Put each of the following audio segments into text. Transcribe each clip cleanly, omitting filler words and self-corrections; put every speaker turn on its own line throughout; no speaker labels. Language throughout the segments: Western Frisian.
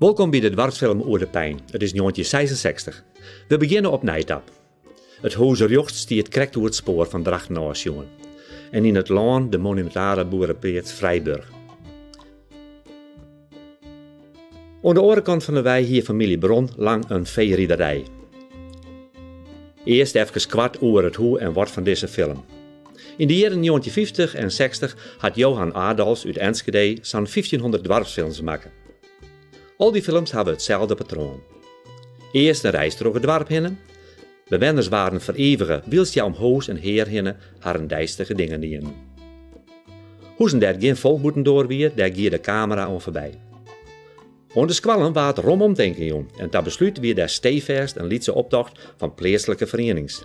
Wolkom by de doarpsfilm oer De Pein. It is njoggentjinhûndertseisensechstich. We begjinne op Nijtap. It hûs rjochts stiet krekt oer it spoar fan Drachten ôf sjoen. En yn it lân de monumintale boerepleats Vrijburg. Oan de oare kant fan de wei hie famylje Bron lang in feeriderij. Earst efkes koart oer it hoe en wat fan dizze film. Yn de jierren njoggentjinhûndertfyftich en sechstich hat Johan Adolfs út Enschede sa'n fyftjinhûndert doarpsfilms makke. Al dy films hawwe itselde patroan. Earst in reis troch it doarp hinne. Bewenners waarden ferivige wylst hja om hûs en hear hinne harren deistige dingen dienen. Huzen dêr't gjin folk bûtendoar wie, dêr gie de kamera oan foarby. Oan de skoallen waard rom omtinken jûn en ta beslút wie der steefêst in lytse optocht fan pleatslike ferienings.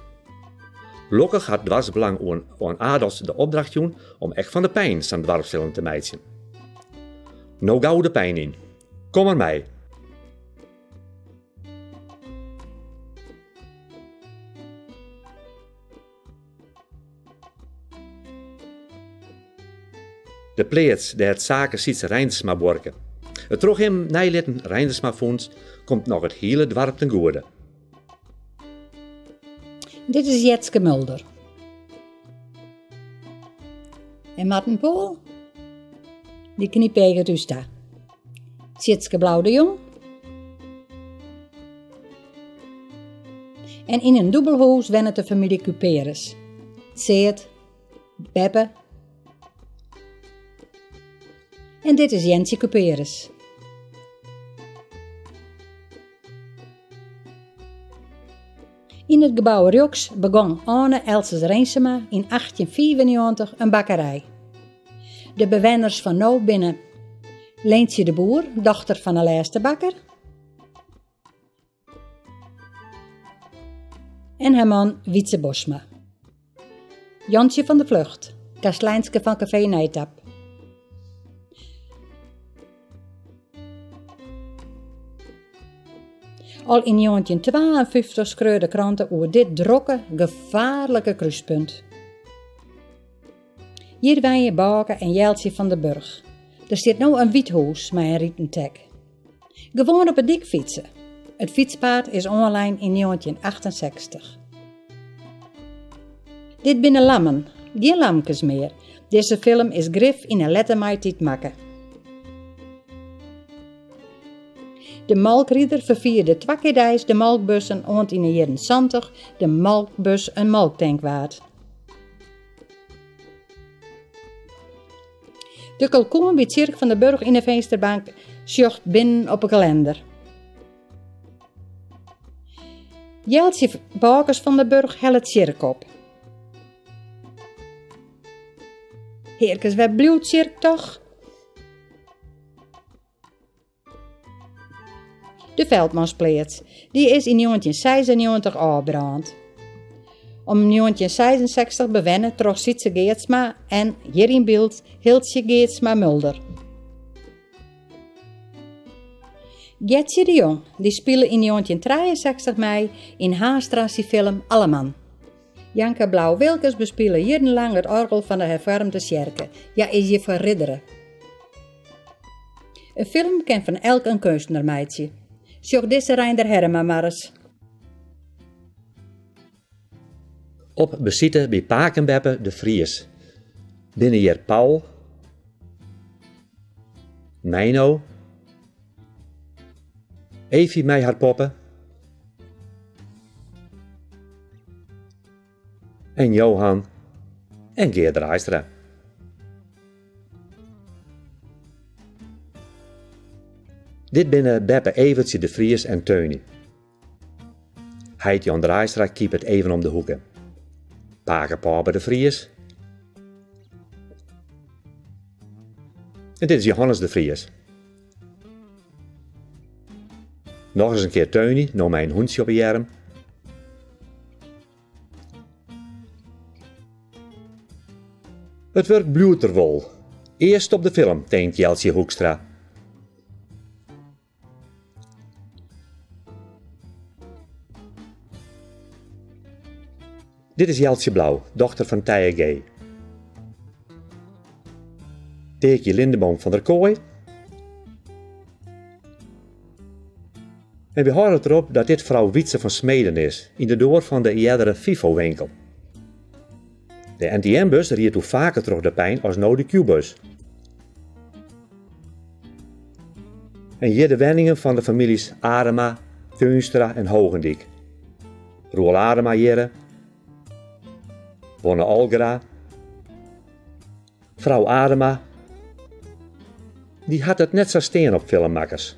Lokkich hat Doarpsbelang oan Adolfs de opdracht jûn om ek fan De Pein sa'n doarpsfilm te meitsjen. No gau De Pein yn. Kom mar mei! De pleats dêr't Sake Sytse Reindersma buorke. It troch him neilitten Reindersmafûns komt noch it hiele doarp te'n goede.
Dit is Jetske Mulder. En Marten Pool? Dy knypeaget ús ta. Tjitske Blauw de Jong. En yn in dûbelhûs wennet de famylje Cuperus. Tsead, Beppe. En dit is Jentsje Cuperus. Yn it gebou rjochts begong Ane Elses Reensema yn achttjinhûndertfiifennjoggentich in bakkerij. De bewenners fan no binne Leentsje de Boer, dochter fan 'e lêste bakker, en har man Wietse Bosma. Jantsje van der Vlugt, kastleinske fan Kafee Nijtap. Al yn njoggentjintwaenfyftich skreau de krante oer dit drokke, gefaarlike krúspunt. Hjir wenje Bôke en Jeltsje van der Burg. Der stiet no in wyt hûs mei in riten tek. Gewoan op 'e dyk fytse. It fytspaad is oanlein yn njoggentjinachtensechstich. Dit binne lammen, gjin lamkes mear. Dizze film is grif yn 'e lette maitiid makke. De molkrider ferfierde twa kear deis de molkbussen oant yn 'e jierren santich de molkbus in molktank waard. De kalkoen by Tsjerk van der Burg yn 'e finsterbank sjocht binnen op 'e kalinder. Jeltsje Bôkes van der Burg hellet Tsjerk op. Hearkes, wêr bliuwt Tsjerk toch? De Veldmanspleats, dy is yn njoggentjinhûndertseisennjoggentich ôfbrând. Om njoggentjinhûndertseisensechstich bewenne troch Sytse Geertsma en, hjir yn byld, Hiltsje Geertsma-Mulder. Geartsje de Jong, dy spile yn njoggentjinhûnderttrijeensechstich mei yn Haanstra syn film Alleman. Janke Blaauw-Wilkens bespile jierrenlang it oargel fan de Herfoarmde Tsjerke. Hja is hjirfoar riddere. In film kin fan elk in keunstner meitsje. Sjoch dizze Reinder Herrema mar ris.
Op besite by pake en beppe De Vries binne hjir Paul, Meino, Eefje mei har poppe en Johan en Geert Draaistra. Dit binne beppe Evertsje de Vries en Teunie. Heit Jan Draaistra keapet even om de hoeke. Pake Pôbe de Vries. En dit is Johannes de Vries. Noch ris in kear Teunie, no mei in hûntsje op 'e earm. It wurk bliuwt der wol. Earst op de film, tinkt Jeltsje Hoekstra. Dit is Jeltsje Blauw, dochter fan Tije G. Teekje Lindeboom van der Kooi. En we hâlde it derop dat dit frou Wietse van Smeden is, yn de doar fan de eardere FIFO-winkel. De NTM-bus ried doe faker troch De Pein as no de Qbuzz. En hjir de wenningen fan de famyljes Adema, Tuinstra en Hoogendyk. Roel Adema hjirre, Bonne Algra, frou Adema, dy hat it net sa stean op filmmakkers.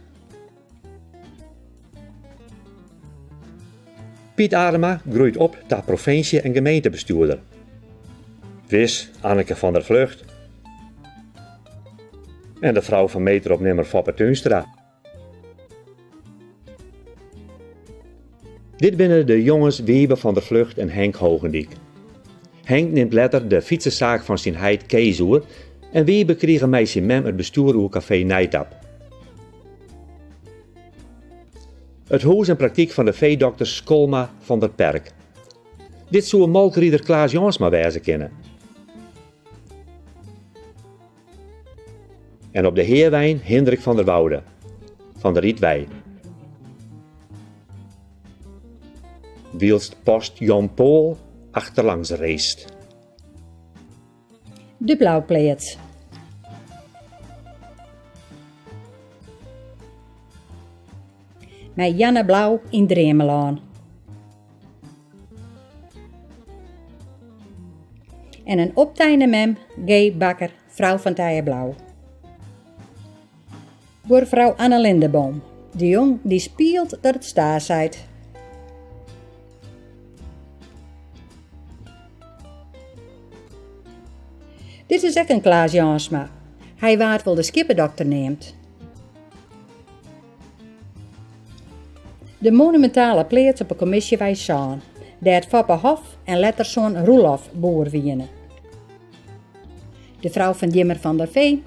Piet Adema groeit op ta provinsje en gemeentebestjoerder. Wis Anneke van der Vlugt en de frou fan meteropnimmer Foppe Tuinstra. Dit binne de jonges Wiebe van der Vlugt en Henk Hoogendyk. Henk nimt letter de fytsesaak fan syn heit Kees oer en Wiebe krige mei syn mem it bestjoer oer kafee Nijtap. It hûs en praktyk fan de feedokters Skolma van der Perk. Dit soe molkrider Klaas Jansma wêze kinne. En op de Hearwein Hindrik van der Woude, fan de Rietwei. Wylst post Jan Pool achterlangs racet.
De Blaupleats. Mei Janne Blau yn Dreamelân. En in opteine mem, Gé Bakker, frou fan Teije Blau. Buorfrou Anne Lindeboom, de jong dy spielt dat it sta seit. Dit is ek in Klaas Jansma. Hy waard wol de skieppedokter neamd. De monumintale pleats op 'e Kommisjewei sân, dêr't Foppe Hof en letter soan Roelof boer wiene. De frou fan Jimmer van der Veen.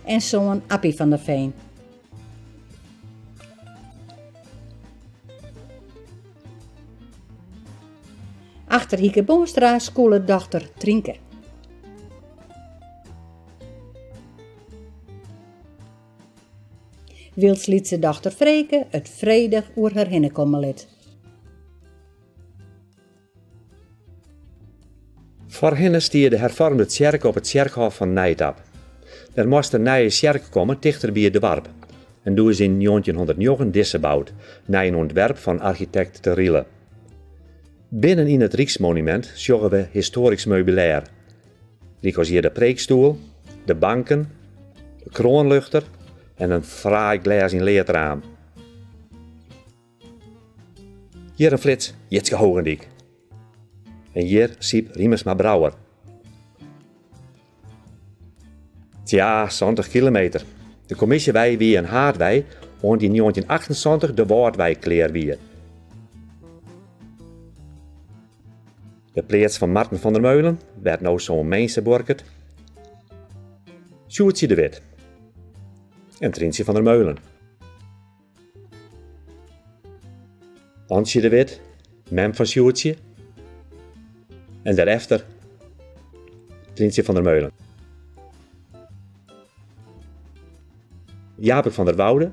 En soan Appie van der Veen. Achter Hieke Boonstra skûlet dochter Trynke. Wylst lytse dochter Freke it fredich oer har hinne komme lit.
Foarhinne stie de herfoarmde tsjerke op it tsjerkhôf fan Nijtap. Der moast in nije tsjerke komme tichter by it doarp en doe is yn njoggentjinhûndertnjoggen dizze boud, nei in ûntwerp fan architekt Te Riele. Binnen yn it Ryksmonumint sjogge we histoarysk meubilêr, lykas hjir de preekstoel, de banken, de kroanluchter en in fraai glês-yn-leadraam. Hjir in flits Jitske Hoogendyk. En hjir Syb Riemersma Brouwer. Tsja, 70 kilometer. De Kommisjewei wie in haadwei oant yn 1978 de Wâldwei klear wie. De pleats fan Marten van der Meulen, wêr't no soan Minse buorket. Sjoerdsje de Wit en Tryntsje van der Meulen. Antsje de Wit, mem fan Sjoerdsje. En dêrefter Tryntsje van der Meulen. Japik van der Woude,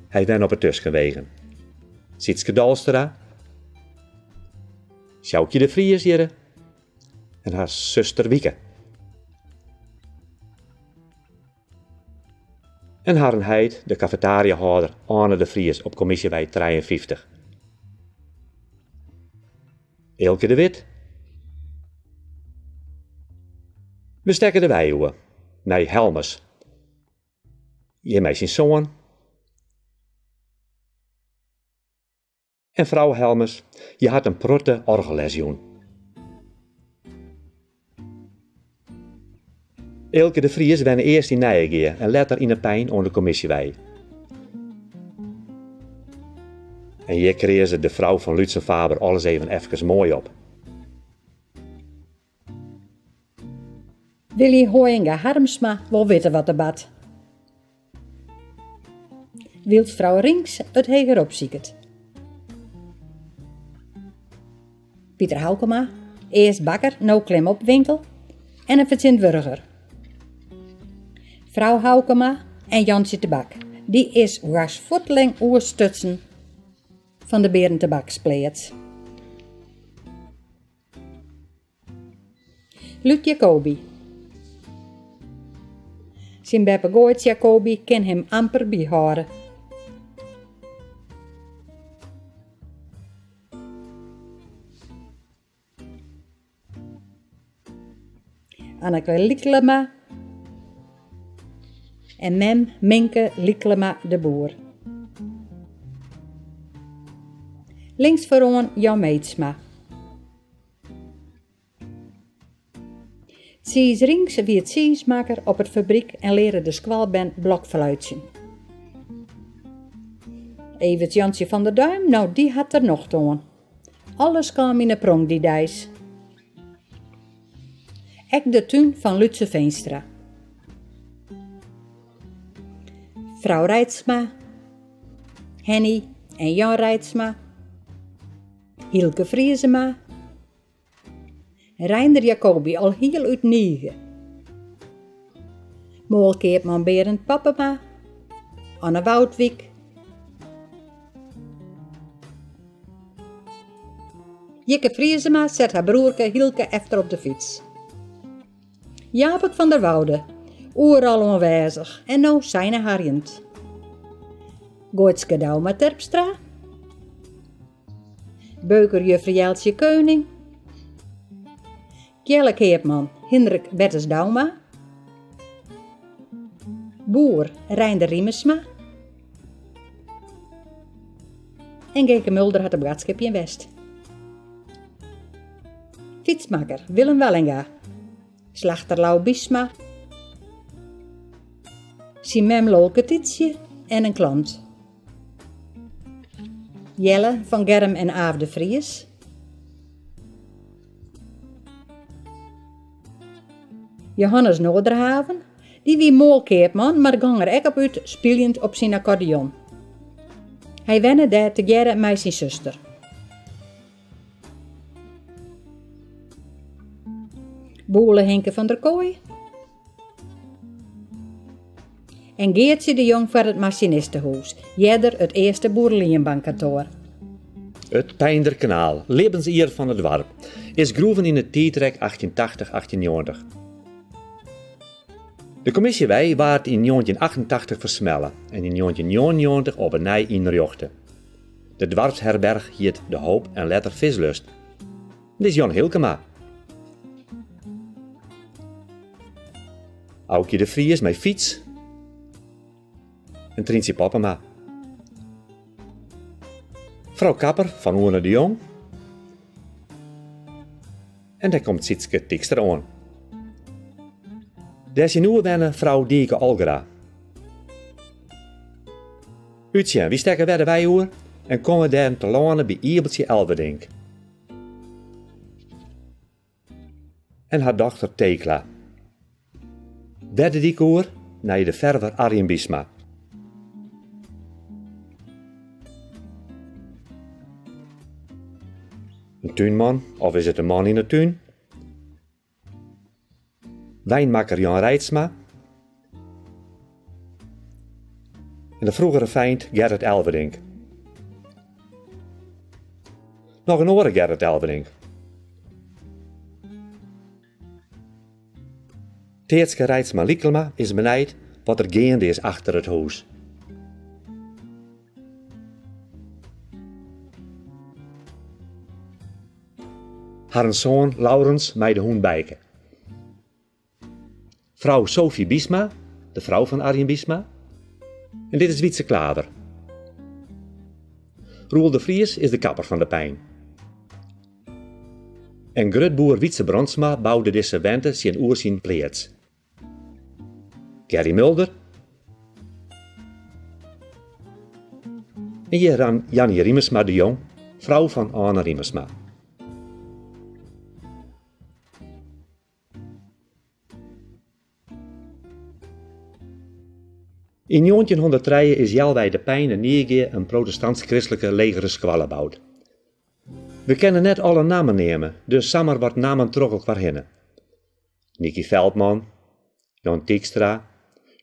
hy wenne op 'e Tuskenwegen. Sytske Dalstra, Sjoukje de Vries hjirre en har suster Wieke. En harren heit, de kafetariahâlder Arne de Vries op Kommisjewei 53. Eelke de Wit. We stekke de wei oer, nei Helmers. Hjir mei syn soan. En frou Helmers, hja hat in protte oargelles jûn. Eelke de Vries wenne earst yn Nijegea en letter yn 'e Pein oan de Kommisjewei. En hjir kreaze de frou fan Lútsen Faber alles even efkes moai op.
Willy Hooijenga Harmsma wol witte wat der bart. Wylst frou Rinks it hegerop siket. Pieter Houkema, earst bakker, no klimopwinkel. En in fertsjintwurdiger. Frou Houkema en Jantsje Tabak. Dy is woarst fuortling oerstutsen fan de Berend Tabakspleats. Luut Jacobi. Syn beppe Goaits Jacobi kin him amper byhâlde. Anneke Lyklema en mem Minke Lyklema de Boer. Links foaroan Jan Meetsma. Tsiis Rienks wie tsiismakker op it fabryk en learde de skoalbern blokfluitsjen. Evert Jantsje van der Duim, no dy hat der nocht oan. Alles kaam yn 'e pronk dy deis. Ek de tún fan Lutse Veenstra. Frou Reitsma, Henny en Jan Reitsma, Hylke Friesema, Reinder Jacobi al hiel út Nyegea. Moalkeapman Berend Poppema, Anne Woudwyk. Jikke Friesema set har broerke Hylke efter op de fyts. Japik van der Woude, oeral oanwêzich en no seine harjend. Goitske Douma Terpstra. Beukerjuffer Jeltsje Keuning. Kjelle Keapman Hindrik Bertus Douma. Boer Reinder Riemersma. En Geke Mulder hat de boadskipjen west. Fytsmakker Willem Wallinga. Slachter Lau Biesma. Syn mem Lolke Tietsje en in klant. Jelle fan Germ en Aaf de Vries. Johannes Noorderhaven. Dy wie moalkeapman, mar gong der ek op út spyljend op syn akkordeon. Hy wenne dêr tegearre mei syn suster. Boele Hinke van der Kooi en Geartsje de Jong foar it masinistehûs, earder it earste boerelienbankkantoar.
It Peinderkanaal, libbensier fan it doarp, is groeven yn it tiidrek 1880-1890. De Kommisjewei waard yn 1988 fersmelle en yn 1999 op 'e nij ynrjochte. De doarpsherberch hiet De Hoop en letter Vislust. Dit is Jan Hylkema. Aukje de Vries mei fyts en Tryntsje Poppema. Frou Kapper fan Oene de Jong. En dêr komt Sytske Dykstra oan. Dêr tsjinoer wenne frou Dieke Algra. Útsjen, wy stekke wer de wei oer en komme dêr telâne by Iebeltsje Elverdink. En har dochter Tekla. Wer de dyk oer nei de ferver Arjen Biesma. In túnman, of is it in man yn 'e tún? Wynmakker Jan Reitsma. En de froegere feint Gerrit Elverdink. Noch in oare Gerrit Elverdink. Teatske Reitsma Lyklema is benijd wat der geande is achter it hûs. Harren soan Laurens mei de hûn Bijke. Frou Sophie Biesma, de frou fan Arjen Biesma. En dit is Wietse Klaver. Roel de Vries is de kapper fan De Pein. En grutboer Wietse Brandsma boude dizze wente tsjinoer syn pleats. Gerry Mulder. En hjir dan Jannie Riemersma de Jong, frou fan Anne Riemersma. Yn 1903 is healwei De Pein en Nyegea in protestantsk-kristlike legere skoalle boud. We kinne net alle nammen neame, dus samar wat nammen troch elkoar hinne. Nicky Veldman, Jan Tiekstra,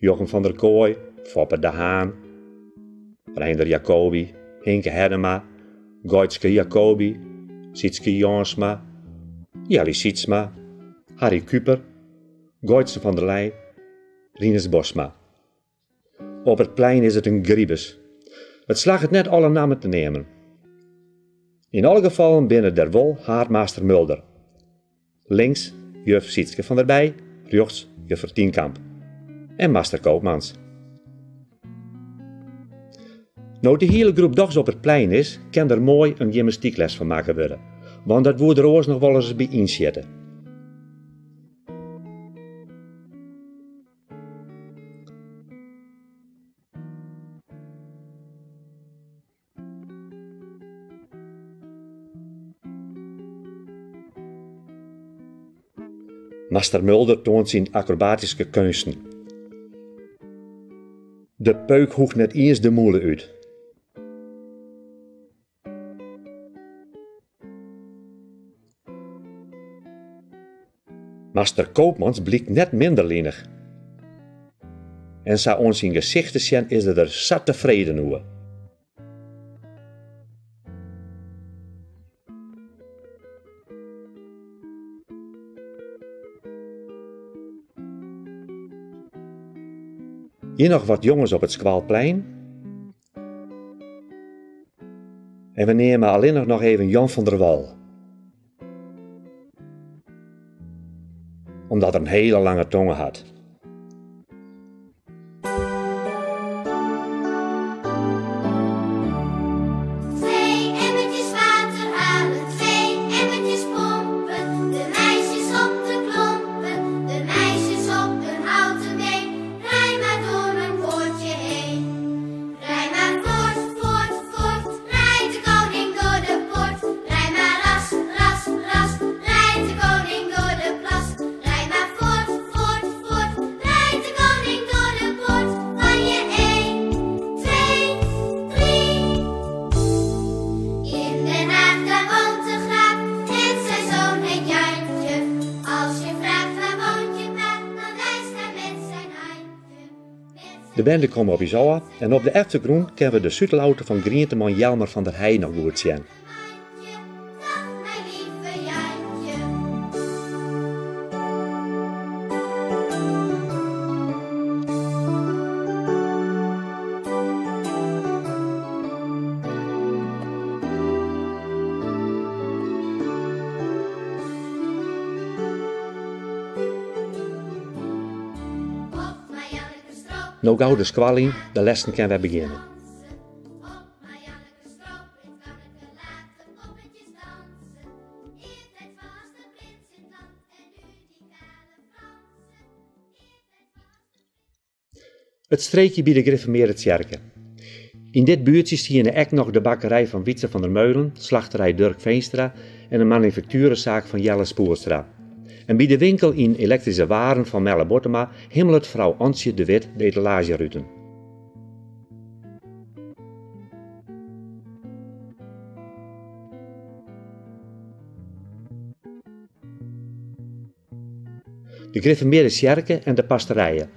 Jochem van der Kooi, Foppe de Haan, Reinder Jacobi, Hinke Hennema, Goitske Jacobi, Sietske Jonsma, Jelly Sietsma, Harry Kuper, Goitse van der Leij, Rinus Bosma. Op it plein is it in gribus. It slagget net alle nammen te neamen. Yn alle gefallen binne der wol haadmaster Mulder. Links juf Sietske van der Bij, rjochts juffer Tienkamp. En master Koopmans. No't de hiele groep dochs op it plein is, kin der moai in gymnastykles fan makke wurde, want dat woe der oars noch wolris by ynsjitte. Master Mulder toant syn akrobatyske keunsten. De peuk hoecht net iens de mûle út. Master Koopmans blykt net minder linich. En sa oan syn gesicht te sjen is er der sa tefreden oer. Hjir noch wat jonges op it skoalplein. En we neame allinnich noch even Jan van der Wal. Omdat er in hele lange tonge hat.
Twee emmertjes water halen, twee emmertjes pompen. De meisjes op de klompen, de meisjes op een houten been. Rij maar door mijn poortje heen. Rij maar voort, voort, voort. Rijd de koning door de poort. Rij maar ras, ras, ras. Rijd de koning door de plas. Rij maar voort, voort, voort. Rijd de koning door de poort. Van je 1, 2, 3. In Den Haag daar woont de graaf en zijn zoon heet Jantje. Als je vraagt waar woont je pa, dan wijst hij met zijn handje. Met
De bende komt op ús ôf en op de eftergrûn kinne we de sutelauto fan grienteman Jelmer van der Heij noch goed sjen.
handje, dag mijn lieve Jantje. Op mijn Janneke stroop.
No gau de skoalle yn, de lessen kinne wer begjinne.
Op mijn Janneke stroop, het kanneke laat de poppetjes dansen. Eertijd was de prins in het land en nu die kale Fransen. Eertijd was de
It streekje by de Grifformearde Tsjerke. Yn dit buertsje stiene ek noch de bakkerij fan Wietse van der Meulen, slachterij Durk Veenstra en de manufaktueresaak fan Jelle Spoelstra. En by de winkel yn elektryske waren fan Melle Bottema himmelet frou Antsje de Wit de etalaazjeruten. De Grifformearde Tsjerke en de pastorije.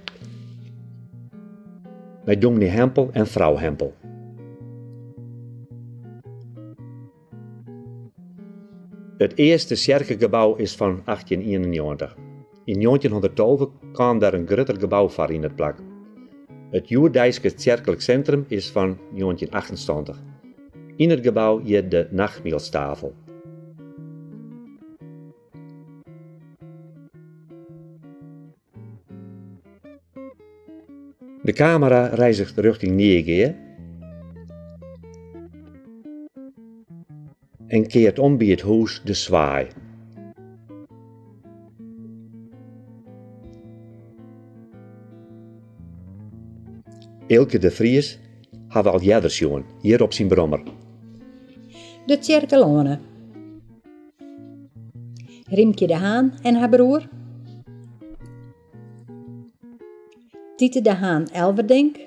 Mei dominee Hempel en frou Hempel. It earste tsjerkegebou is fan 1891. Yn 1912 kaam der in grutter gebou foar yn it plak. It hjoeddeiske tsjerklik sintrum is fan 1978. Yn it gebou heart de nachtmielstafel. De kamera reizget rjochting Nyegea en keart om by it hûs De Swaai. Eelke de Vries ha we al earder sjoen, hjir op syn brommer.
De Tsjerkeloane. Rimkje de Haan en har broer. Tite de Haan Elverdink.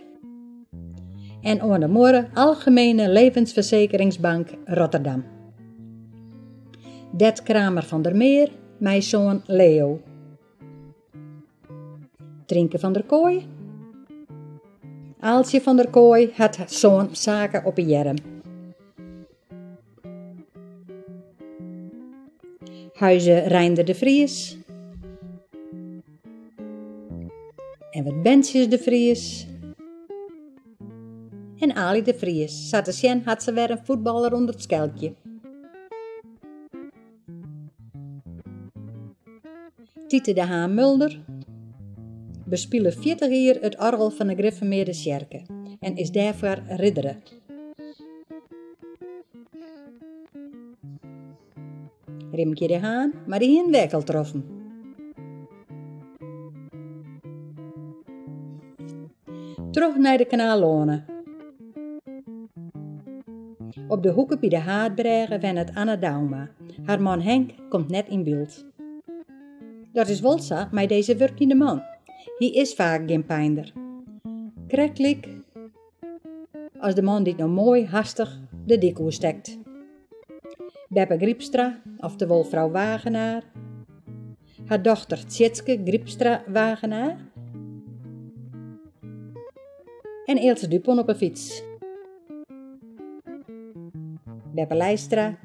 En oan de muorre Algemene Levensverzekeringsbank Rotterdam. Det Kramer van der Meer, mei soan Leo. Trynke van der Kooi. Aaltsje van der Kooi hat soan Sake op 'e earm. Huize Reinder de Vries. En wat berntsjes de Vries. En Ali de Vries. Sa te sjen hat se wer in fuotballer ûnder it skelkje. Tite de Haan Mulder bespile 40 jier it oargel fan de Grifformearde Tsjerke en is dêrfoar riddere. Rimkje de Haan, mar dy hienen we ek al troffen. Troch nei de Kanaalloane. Op de hoeke by de Haadbrêge wennet Anne Douma. Har man Henk komt net yn byld. Dat is wol sa mei dizze wurkjende man. Hy is faak gjin peinder. Krektlyk as de man dy't no moai hastich de dyk oerstekt. Beppe Grypstra, oftewol frou Wagenaar, har dochter Tjitske Grypstra-Wagenaar en Eeltse Dupon op 'e fyts. Beppe Leistra.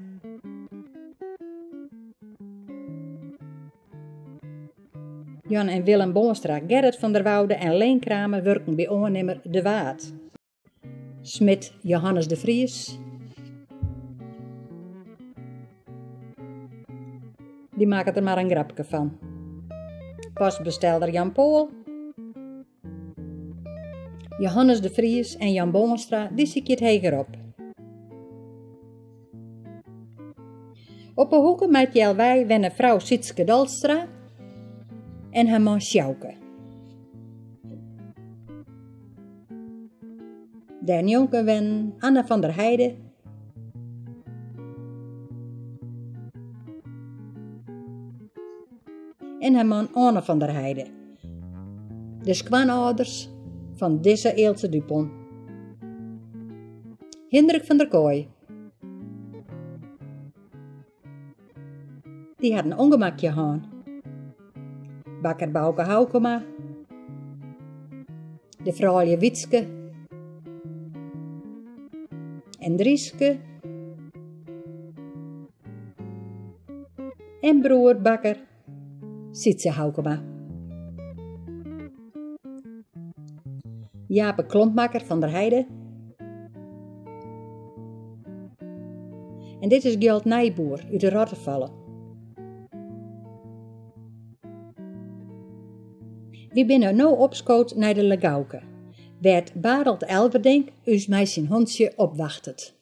Jan en Willem Boonstra, Gerrit van der Woude en Leen Kramer wurken by oannimmer De Waard. Smid Johannes de Vries. Dy makket der mar in grapke fan. Postbestelder Jan Pool. Johannes de Vries en Jan Boonstra, dy sykje it heger op. Op 'e hoeke mei it Healwei wenne frou Sytske Dolstra en har man Sjouke. Dêrnjonken wennen Anna van der Heide en har man Anne van der Heide, de skoanâlders fan dizze Eeltse Dupon. Hindrik van der Kooi. Dy hat in ûngemakje hân. Bakker Bauke Houkema, de froulju Wytske en Drieske en broer bakker Sytse Houkema. Jape Klompmakker van der Heide. En dit is Gjalt Nijboer út de Rottefalle. Wy binne no opskood nei de Legauke, wêr't Bareld Elverdink ús mei syn hondsje opwachtet.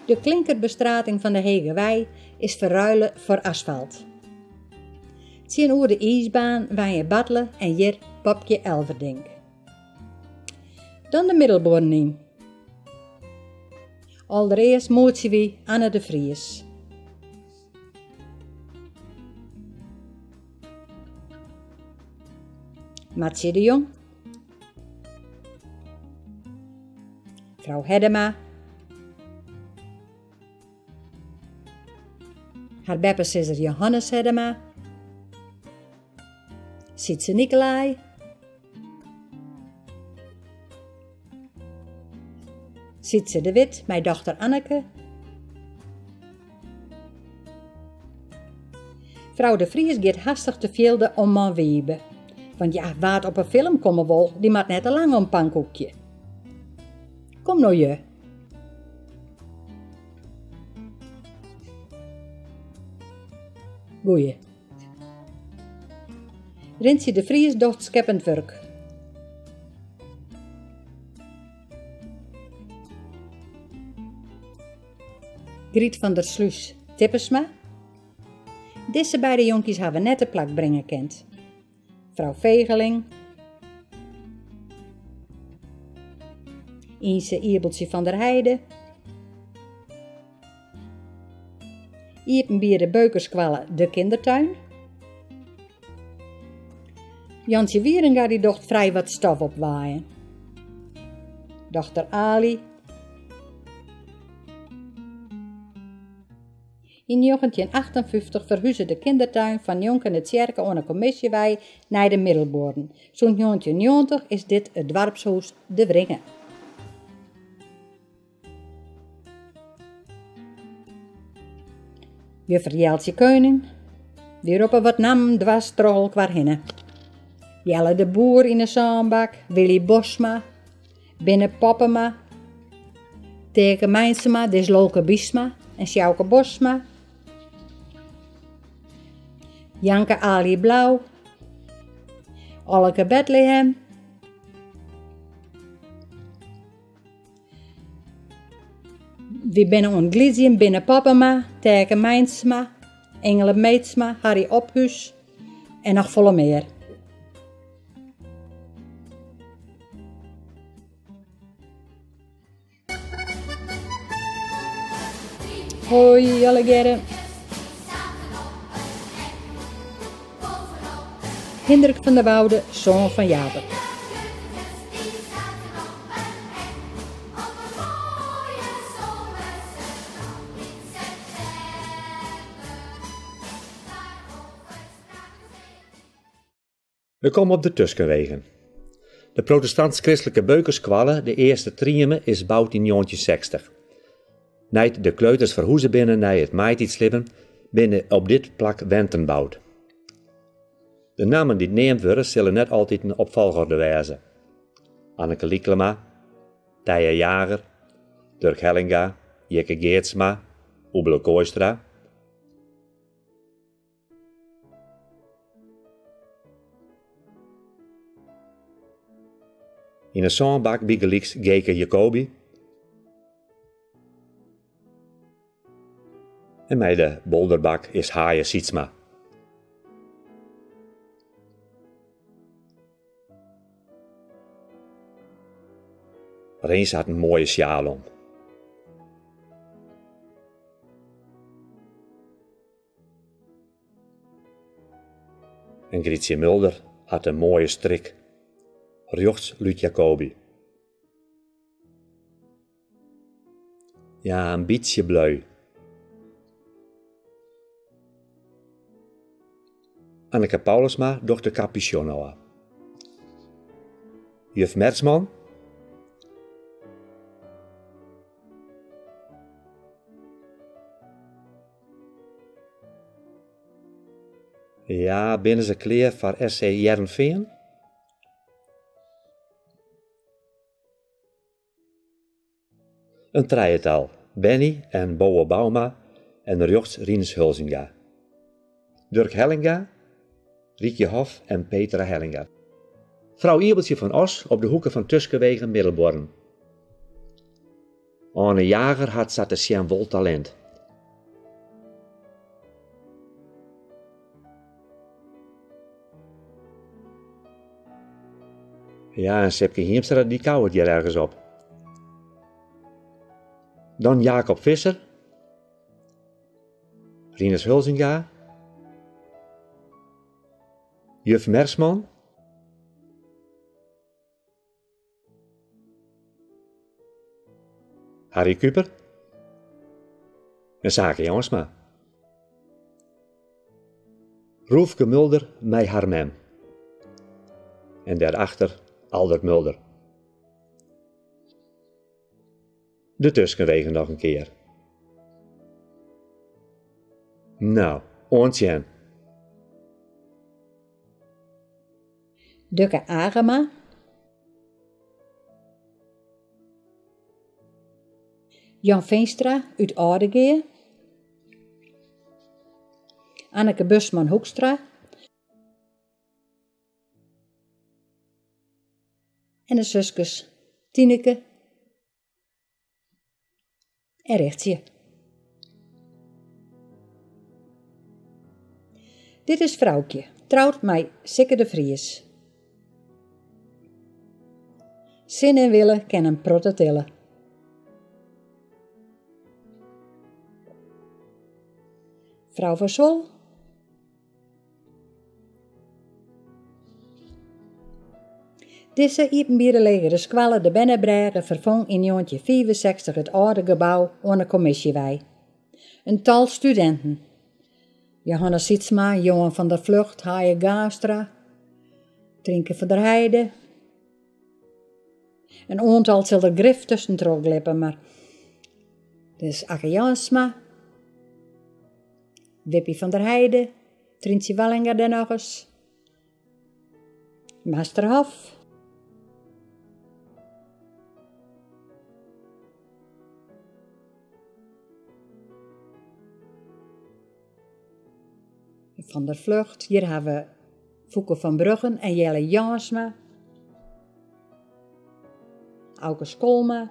De klinkerbestrating fan de Hegewei is ferruile foar asfalt. Tsjinoer de iisbaan wenje Bartle en hjir Popkje Elverdink. Dan de Middelbuorren yn. Alderearst moetsje wy Anne de Vries. Martsje de Jong. Frou Heddema. Har beppesizzer Johannes Heddema. Sytse Nicolai. Sytse de Wit mei dochter Anneke. Frou de Vries giet hastich te fjilde om man Wiebe. Want ja, wa't op 'e film komme wol, dy moat net te lang om pankoekje. Kom no je. Goeie. Rintsje de Vries docht skeppend wurk. Griet van der Sluis Tippesma. Dizze beide jonkjes hawwe net te plak bringe kind. Frou Vegeling. Ynse Iebeltsje van der Heide. Iepenbiere beukerskoalle De Kindertuin. Jantsje Wierenga dy docht frij wat stof opwaaien. Dochter Ali. Yn njoggentjinhûndertachtenfyftich ferhuze de Kindertuin fan njonken de tsjerke oan de Kommisjewei nei de Middelbuorren. Sûnt njoggentjinhûndertnjoggentich is dit it doarpshûs De Wringe. Juffer Jeltsje Keuning, Wy roppe wat nammen dwers troch elkoar hinne. Jelle de Boer yn 'e sânbak, Willy Bosma, Binne Poppema, Teake Meinsema, dis Lolke Biesma en Sjouke Bosma, Janke Alie Blau, Alleke Bethlehem, Wy binne oan it glydzjen, Binne Poppema, Teake Meinsma, Ingele Meetsma, Harry Ophús en noch folle mear. Hoi allegearre. Hindrik van der Woude, soan fan Jacob.
We komme op de tuskenwegen. De protestants-kristlike beukerskoalle De Earste Trieme is boud yn njoggentjinhûndertsechstich. Nei't de kleuters ferhûze binne nei it maaitiidslibben, binne op dit plak wenten boud. De nammen dy't neamd wurde sille net altiten op folchorde wêze. Anneke Lyklema, Tije Jager, Durk Hellinga, Jikke Geertsma, Oebele Kooistra. Yn 'e sânbak bygelyks Geke Jacobi en mei de bolderbak is Haaije Sytsma. Rins hat in moaie sjaal om. En Grytsje Mulder hat in moaie strik. Rjochts Lút Jacobi. Ja, in bytsje bleu. Anneke Paulusma docht de kapusjon ôf. Juf Mertsman. Ja, binne se klear foar SC Hearrenfean? In trijetal, Benny en Bowe Bouma en rjochts Rinus Hulzinga. Durk Hellinga, Riekje Hof en Petra Hellinga. Frou Iebeltsje fan Os op de hoeke fan Tuskenwegen Middelbuorren. Arne Jager hat sa te sjen wol talint. Ja, en Sipke Hiemstra dy kouwet hjir ergens op. Dan Jacob Visser, Rinus Hulzinga, Juf Mersman, Harry Kuper en Sake Jansma. Roefke Mulder mei har mem. En dêrachter Aldert Mulder. De tuskenwegen noch in kear. No, oant sjen.
Dukke Agema. Jan Veenstra út Aldegea. Anneke Busman Hoekstra. En de suskes Tineke en Richtsje. Dit is Froukje, troud mei Sikke de Vries. Sin en wille kin in protte tille. Frou van Sol. Dizze iepenbiere legere skoalle De Bernebrêge ferfong yn njoggentjinhûndertfiifensechstich it âlde gebou oan de Kommisjewei. In tal studinten, Johannes Sytsma, Johan van der Vlugt, Haye Gaastra, Trynke van der Heide. In oantal sil der grif tuskentroch glippe, mar dit is Akke Jansma, Wippie van der Heide, Tryntsje Wallinga dêr nochris, Master Hof. Van der Vlugt, hjir ha we Foeke van Bruggen en Jelle Jansma, Auke Skolma.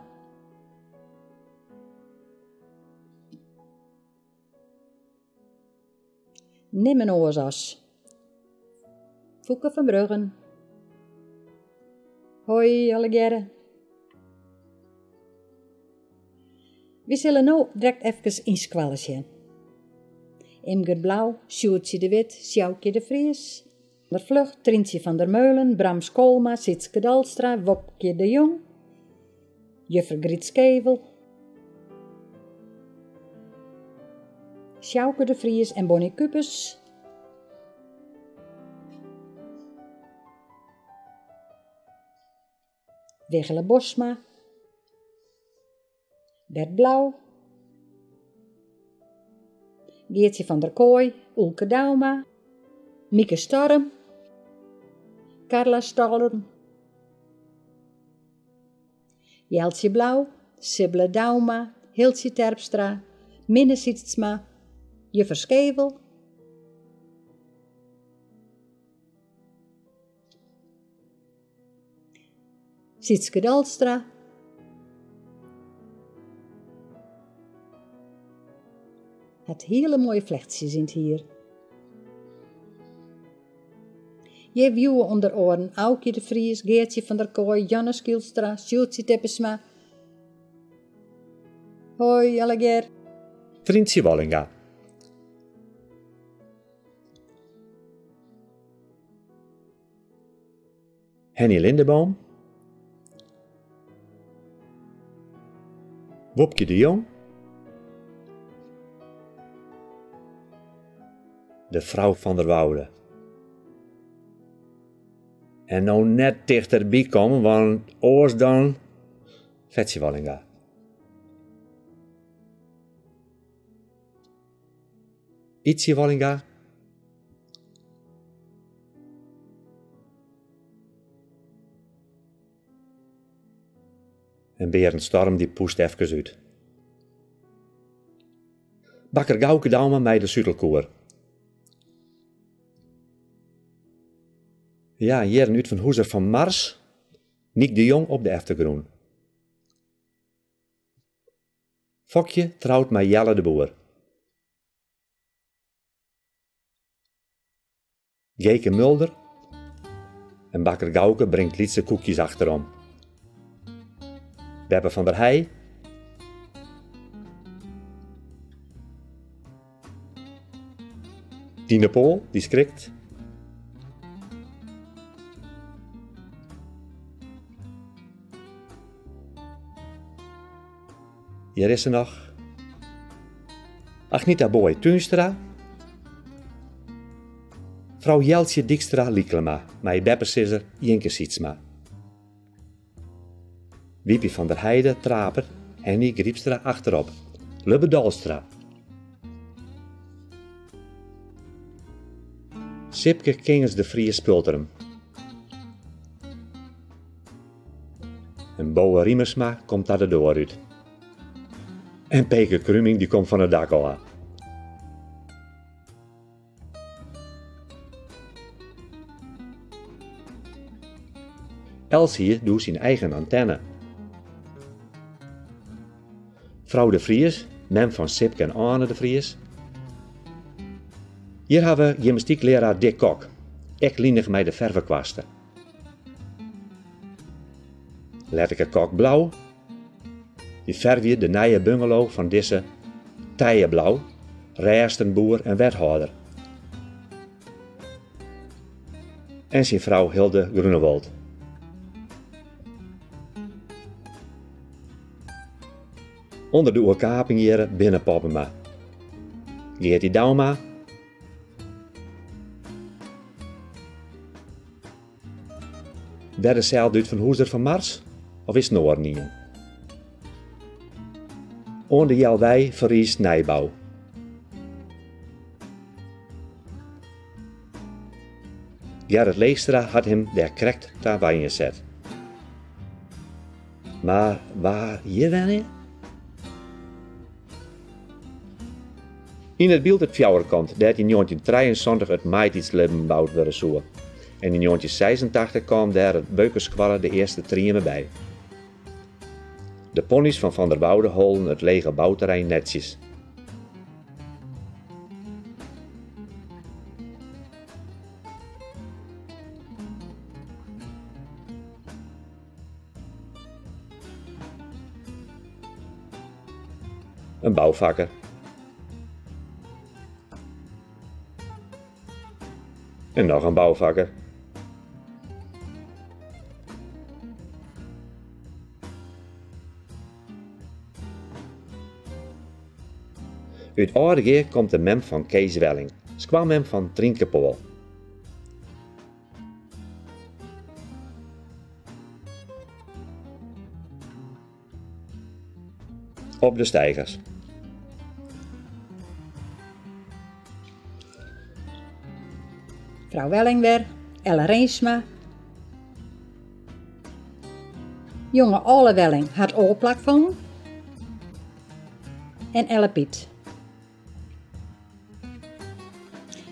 Nimmen oars as Foeke van Bruggen. Hoi allegearre. Wy sille no direkt efkes yn skoalle sjen. Imgert Blauw, Sjoerdsje de Wit, Sjoukje de Vries, der Vlugt, Tryntsje van der Meulen, Bram Skolma, Sytske Dalstra, Wopkje de Jong, juffer Gryt Skevel, Sjouke de Vries en Bonnie Kupers. Wiggele Bosma, Bert Blauw, Geertsje van der Kooi, Oelke Douma, Mieke Storm, Carla Storm, Jeltsje Blauw, Sibbele Douma, Hiltsje Terpstra, Minne Sytsma, juffer Skevel, Sytske Dalstra, hat hiele moaie flechtsjes yn it hier. Hjir wiuwe ûnder oaren Aukje de Vries, Geertsje van der Kooi, Janne Skylstra, Sjoerdtsje Tippesma. Hoi allegear.
Tryntsje Wallinga. Henny Lindeboom. Wopkje de Jong. De frou van der Woude. En no net tichterby komme, want oars dan Fetsje Wallinga. Ytsje Wallinga. En Berend Storm dy poest efkes út. Bakker Gauke Douma mei de sutelkoer. Ja, hjir in útfanhûzer fan Mars, Nyk de Jong op de eftergrûn. Fokje troud mei Jelle de Boer. Geke Mulder en bakker Gauke bringt lytse koekjes achterom. Beppe van der Heij. Tine Pool, dy skrikt. Hjir is se noch. Agnita Booi Tuinstra. Frou Jeltsje Dykstra Lyklema mei beppesizzer Jinke Sytsma. Wiepie van der Heide trapet Henny Grypstra achterop. Lubbe Dalstra. Sipke Kinges de Vries Spulterum. En Bowe Riemersma komt ta de doar út. En Peke Kruming dy komt fan it dak ôf. Els hie doe syn eigen antenne. Frou de Vries, mem fan Sipke en Anne de Vries. Hjir ha we gymnastyklearaar Dick Kok, ek linich mei de fervekwaste. Letterke Kok Blauw, dy fervje de nije bungalow fan dizze Tije Blauw, rêstenboer en wethâlder. En syn frou Hilde Groenewold. Under de oerkaping hjirre binne Poppema. Geertie Douma. Wer deselde útfanhûzer fan Mars of is it in oaren ien? Oan de Healwei ferriist nijbou. Gerrit Leegstra hat him dêr krekt ta wenjen set. Mar wa hjir wenje? Yn it byld it fjouwerkant dêr't yn njoggentjinhûnderttrijeensantich it maaitydslibben boud wurde soe. En yn njoggentjinhûndertseisentachtich kaam dêr it beukerskoalle De Earste Trieme by. De ponnys fan Van der Woude holden it lege bouterrein netsjes. In boufakker. En noch in boufakker. Ut Aldegea komt de mem fan Kees Welling, skoanmem fan Trynke Pool. Op de steigers.
Frou Welling wer, Ella Reensma. Jonge Alle Welling hat oar plak fûn. En Elle Piet.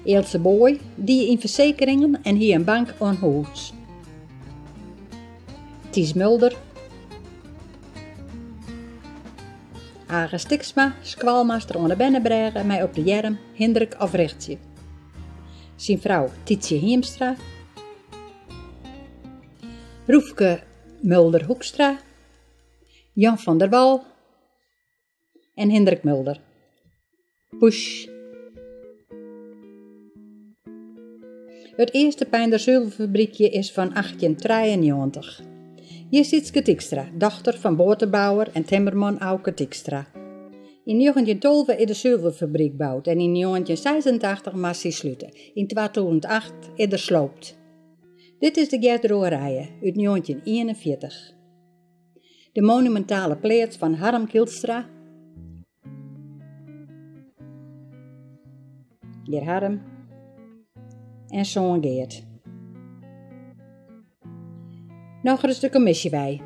Eeltse Booi die yn fersekeringen en hie in bank oan hûs. Ties Mulder. Age Stiksma, skoalmaster oan de Bernebrêge mei op de earm Hindrik of Richtsje. Syn frou Tietsje Hiemstra. Roefke Mulder-Hoekstra. Jan van der Wal en Hindrik Mulder. Push. It earste Peinder suvelfabrykje is fan achttjintrijeennjoggentich. Hjir Sietske Dykstra, dochter fan boatebouwer en timmerman Auke Dykstra. Yn njoggentjintolve is de suvelfabryk boud en yn njoggentjinseisentachtich moast sy slute. Yn twatûzen acht is der sloopt. Dit is de gersdroagerije út njoggentjinienenfjirtich. De monumintale pleats fan Harm Kielstra. Hjir Harm en soan Geert. Nochris de kommisjewei.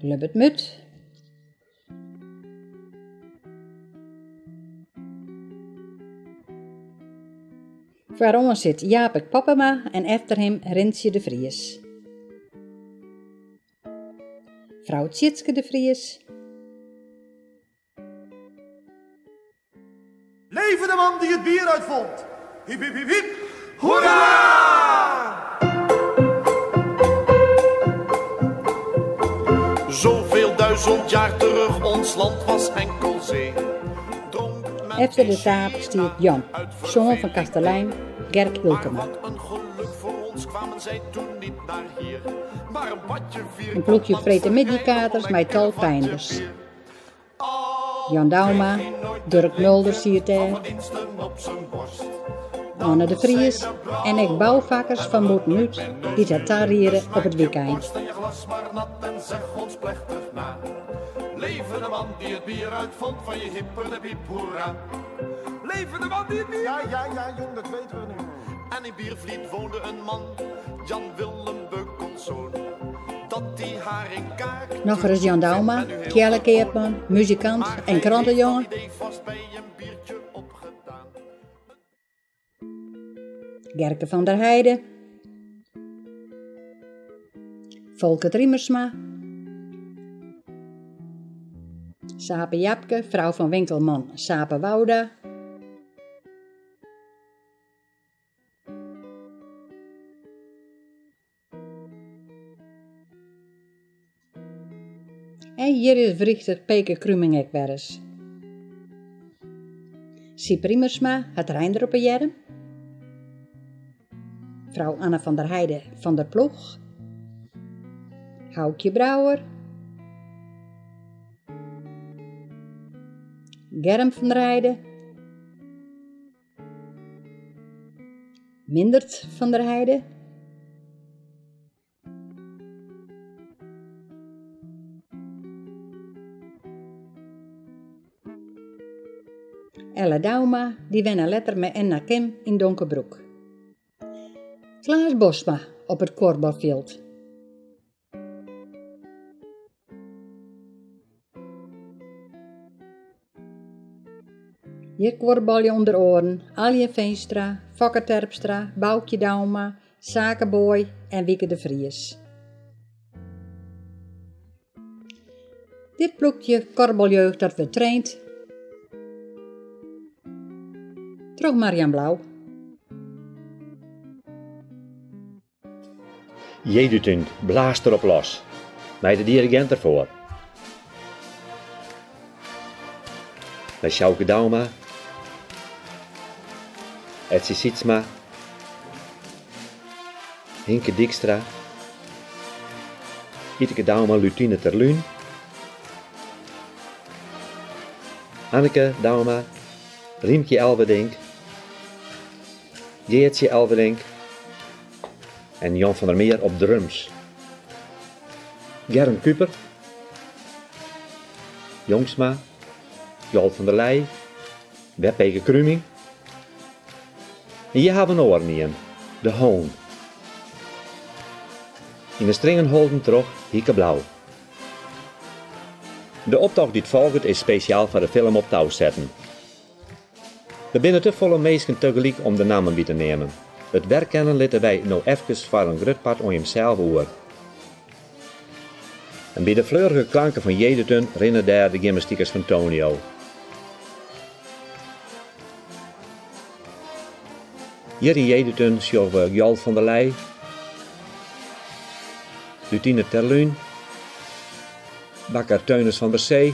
Lubbert Mut. Foaroan sit Japik Poppema en efter him Rintsje de Vries. Frou Tjitske de Vries.
Leve de man die het bier uitvond! Hiep, hiep, hiep, hiep! Hoera!
Zoveel duizend jaar terug, ons land was enkel zee. Dronk men
Efter de
in
taap
China
stiet Jan,
uit
soan fan
verveling
kastelein Gerk
Maar
Hylkema.
wat een geluk voor ons kwamen zij toen niet naar hier. Maar een badje
In
vierkant
ploechje
langs de
frete
Rijn
middeikaters
om
mei
een
tal
vatje
Peinders.
bier. Al
Jan Douma,
kreeg hij nooit
Durk
een
Mulder
lintje
siet
van
dêr.
verdiensten op zijn borst.
Anne de
Dankzij
Vries
de
en ek
brouwer
boufakkers fan
hebben we
bûtenút
nooit meer
dy't har
neusbier.
tariede
Dus
op it
maak je
wykein.
borst en je glas maar nat en zeg ons plechtig na. Leve de man die het bier uitvond van je hipper de piep, hoera.
Leve de man die het bier... Ja, ja, ja, jong, dat weten we nu.
En in Biervliet woonde een man, Jan Willem Beukelzoon. Dat die haring kaakte,
Nochris Jan
vindt
Douma,
men nu heel
Kjelle
gewoon.
Keapman, muzikant
Maar
en
hij heeft dat
krantejonge.
idee vast bij een biertje opgedaan.
Gerke van der Heide. Folkert Riemersma. Sape Japke, frou fan winkelman Sape Wouda. En hjir is wrychter Peke Kruming ek wer ris. Siep Riemersma hat Reinder op 'e earm. Frou Anne van der Heide van der Ploeg. Houkje Brouwer, Germ van der Heide, Mindert van der Heide, Ella Douma, dy wenne letter mei Enna Kim yn Donkerbroek. Klaas Bosma op it kuorbalfjild. Hjir kuorbalje ûnder oaren Alje Veenstra, Fokke Terpstra, Boukje Douma, Sake Booi en Wieke de Vries. Dit ploechje kuorbaljeugd dat wurdt traind troch Marian Blauw.
Jeduthun blaast derop los, mei de dirigint derfoar. Mei Sjouke Douma, Etsy Sytsma, Hinke Dykstra, Iteke Douma, Lutine Terlún, Anneke Douma, Riemkje Elverdink, Geartsje Elverdink en Jan van der Meer op drums. Germ Kuper, Jongsma, Jolt van der Leij, Webpeke Kruming. En hjir hawwe we in oaren ien, de Hoon. Yn de stringen holden troch Hieke Blauw. De optocht dy't folget is spesjaal foar de film op tou setten. Der binne te folle minsken tegelyk om de nammen by te neamen. It werkennen litte wy no efkes foar in grut part oan jimsels oer. En by de fleurige klanken fan Jeduthun rinne dêr de gymnastikers fan Tonio. Hjir yn Jeduthun sjogge we Gjalt van der Leij, Lutine Terlún, bakker Teunis van der Zee,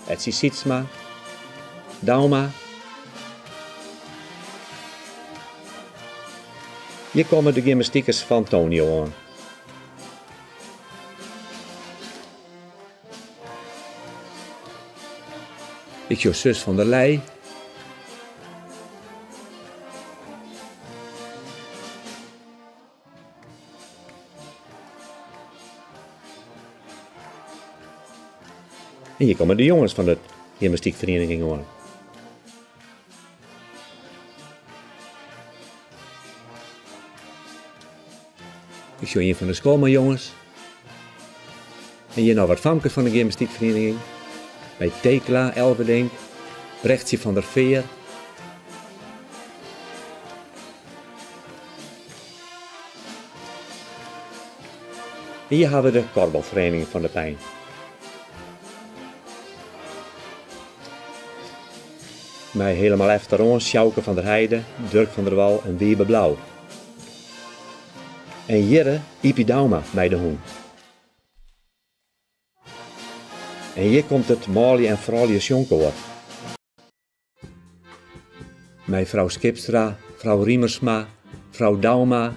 Etsy Sytsma, Douma. Hjir komme de gymnastikers fan Tonio oan. Ik sjoch sus van der Leij. En hjir komme de jonges fan de gymnastykferieniging oan. Ik sjoch ien fan de skoalmeijonges. En hjir noch wat famkes fan de gymnastykferieniging. By Tekla Elverdink, Brechtsje van der Veer. En hjir hawwe we de kuorbalferiening fan De Pein. Mei helemaal efteroan Sjouke van der Heide, Durk van der Wal en Wiebe Blauw. En hjirre Ypie Douma mei de hûn. En hjir komt it manlju en froulju sjongkoar. Mei frou Skipstra, frou Riemersma, frou Douma.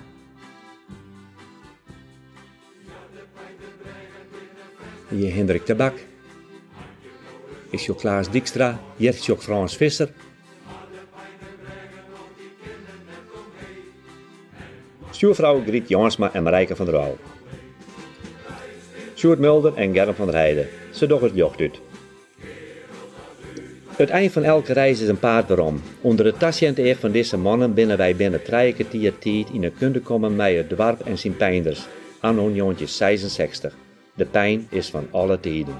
Hjir Hindrik Tabak. Ik sjoch Klaas Dykstra, hjir sjoch Frâns Visser. Stjoerfrou Griet Jânsma en Marijke van der Wal. Sjoerd Mulder en Germ van der Heide. Se dogge it ljocht út. It ein fan elke reis is in paad werom. Under it tasjend each fan dizze mannen binne wy binnen trije kertier tiid yn 'e kunde kommen mei it doarp en syn Peinders, anno 1966. De Pein is fan alle tiden.